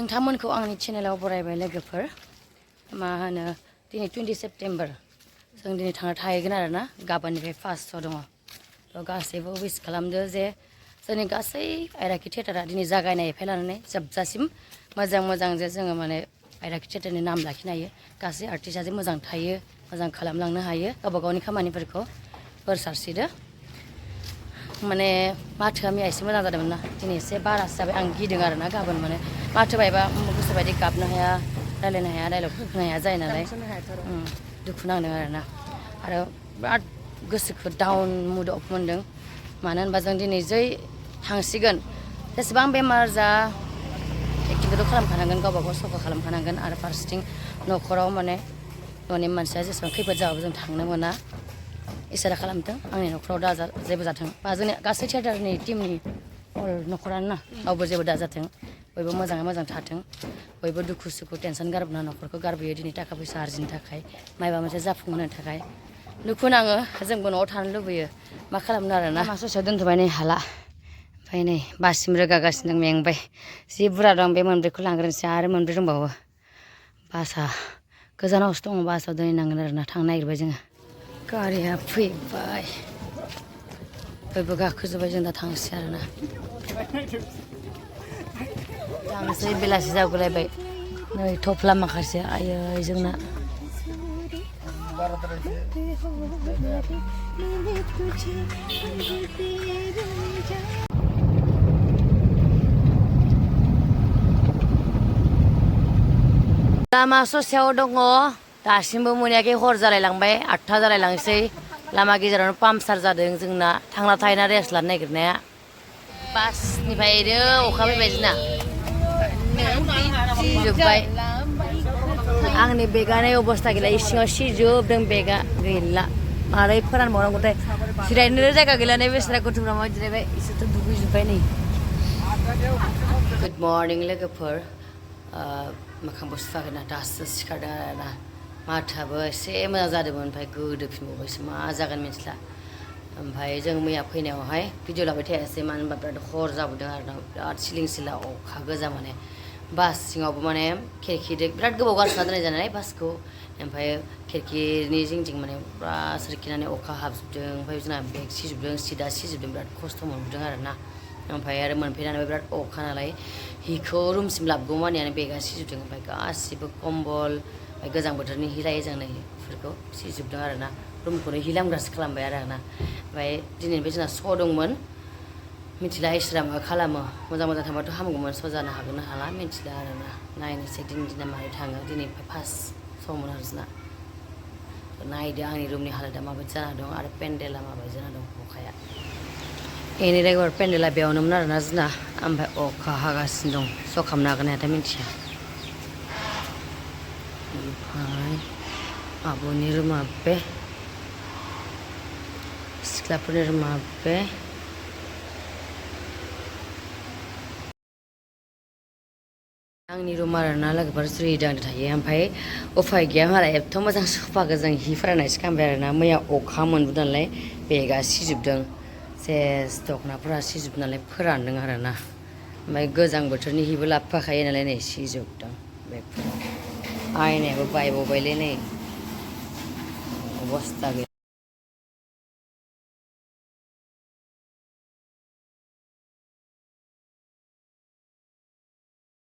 नोंथांमोनखौ आंनि चेनेलाव बरायबाय लोगोफोर मा होनो दिनै 20 सेप्टेम्बर जों दिनै थांना थाहैगोन आरोना गाबोननिफ्राय फार्स्टआव दङ थ' गासैबो विश खालामदो जे जोंनि गासै आयराखि थियेटारा दिनै जागायनायनिफ्राय लानानै जोबजासिम मोजां जे जोङो माने आयराखि थियेटारनि नाम लाखिनो हायो गासै आर्टिस्टआ जे मोजां थायो मोजां खालामलांनो हायो गावबा गावनि खामानिफोरखौ बोर सारस्रिदो माने माथोआ मैया एसे मोजां जादोंमोन ना दिनै एसे बारासो जाबाय आं गिदों आरोना गाबोन माने माथो बायबा गोसोबायदि गाबनो हाया रायलायनो हाया डायलगफोर होनो हाया जायो नालाय दुखु नांदों आरोना आरो बिराद गोसोखौ डाउन मुड अफ मोनदों मानो होनबा जों दिनै जै थांसिगोन जेसेबां बेमार जा एक्टिंखौथ' खालामखानांगोन गावबा गाव सफा खालामखानांगोन आरो फारसेथिं न'खराव माने न'नि मानसिया जेसेबां खैफोद जाबाबो जों थांनो मोना इसोरा खालामथों आंनि न'खराव दा जेबो जाथों बा जोंनि गासै थियेटारनि टिमनि अल न'खरानो ना रावबो जेबो दाजाथों बयबो मोजाङै मोजां थाथों बयबो दुखु सुखु टेनसन गारबोना न'खरखौ गारबोयो दिनै थाखा फैसा आरजिनो थाखाय मायबा मोनसे जाफुंहोनो थाखाय दुखु नाङो जोंबो न'आव थानो लुबैयो मा खालामनो आरोना लामा ससेयाव दोनथ'बाय नै हाला ओमफ्राय नै बाससिम रोगागासिनो दं मेंबाय जि बुरजा दं बे मोनब्रैखौ लांग्रोनोसै आरो मोनब्रै दंबावो बासआ गोजानावसो दङ बासआव दोनहैनांगोन आरोना थांनो नागिरबाय जोङो गारिया फैबाय बयबो गाखोजोब्बाय जों दा थांसै आरोना थांसै बेलासि जागुलायबाय नै थफ्ला माखासे आयै जोंना लामा ससेयाव दङ दासिमबो मोनायाखै हर जालायलांबाय 8था जालायलांसै लामा गेजेरावनो पाम्पसार जादों जोंना थांना थाहैना रेस्ट लानो नागिरनाया बासनिफ्रायनो अखा फैबाय जोंना सिजोब्बाय आंनि बेगानो अबस्था गैला इसिङाव सिजोबदों बेगा गैला मारै फोरानबावनांगौथाय जिरायनो जायगा गैला नै बेसोरा गथ'फ्रा माबायदि जिरायबाय इसोरथ' दुगैजोब्बाय नै गुड मर्निं लोगोफोर मोखांबो सुवाखैना दासो सिखारदों आरोना माथोआबो एसे मोजां जादोंमोन ओमफ्राय गोदोफिनबावबायसो मा जागोन मिथिला ओमफ्राय जों मैया फैनायावहाय भिडिअ लाबाय थायासै मानो होनबा बिराद हर जाबोदों आरोना बिराद सिलिं सिला अखा गोजा माने बास सिङावबो माने खिरखिजों बिराद गोबाव गारसोना दोननाय जानाय बासखौ ओमफ्राय खिरखिनि जिं माने फुरा सोरखिनानै अखा हाबजोबदों ओमफ्राय जोंना बेग सिजोबदों सिदा सिजोबदों बिराद खस्थ' मोनबोदों आरोना ओमफ्राय आरो मोनफैनानैबो बिराद अखा नालाय हिखौ रुमसिम लाबोगौ मानियानो बेगा सिजोबदों ओमफ्राय गासिबो कम्बल ओमफ्राय गोजां बोथोरनि हि लायो जों नै बेफोरखौ सिजोबदों आरोना रुमखौनो हि लामग्रासो खालामबाय आरोना ओमफ्राय दिनैनिफ्राय जोंना श' दंमोन मिथिला इसोरा मा खालामो मोजां थांबाथ' हामगौमोन श' जानो हागोन ना हाला मिथिला आरोना नायनोसै दिना मारै थाङो दिनै फार्स्ट श'मोन आरो जोंना नायदो आंनि रुमनि हालोदा माबायदि जाना दं आरो पेन्डेला माबायदि जाना दं अखाया एनि रेगुलार पेन्डेला बेयावनोमोन आरोना जोंना ओमफ्राय अखा हागासिनो दं श' खालामनो हागोन हायाथाय मिथिया ओमफ्राय आब'नि रुमा बे सिख्लाफोरनि रुमा बे आंनि रुम आरोना लोगोफोर जुरिदांदो थायो ओमफ्राय उफाय गैया मालाय एथ' मोजां सफाखौ जों हि फोराननायसो खालामबाय आरोना मैया अखा मोनबोदों नालाय बेगा सिजोबदों सेस दख'नाफोरा सिजोबदों नालाय फोरानदों आरोना ओमफ्राय गोजां बोथोरनि हिबो लाबोफाखायो नालाय नै सिजोबदों बेगफोराव आयनायाबो बायबावबायलै नै अबस्था गैया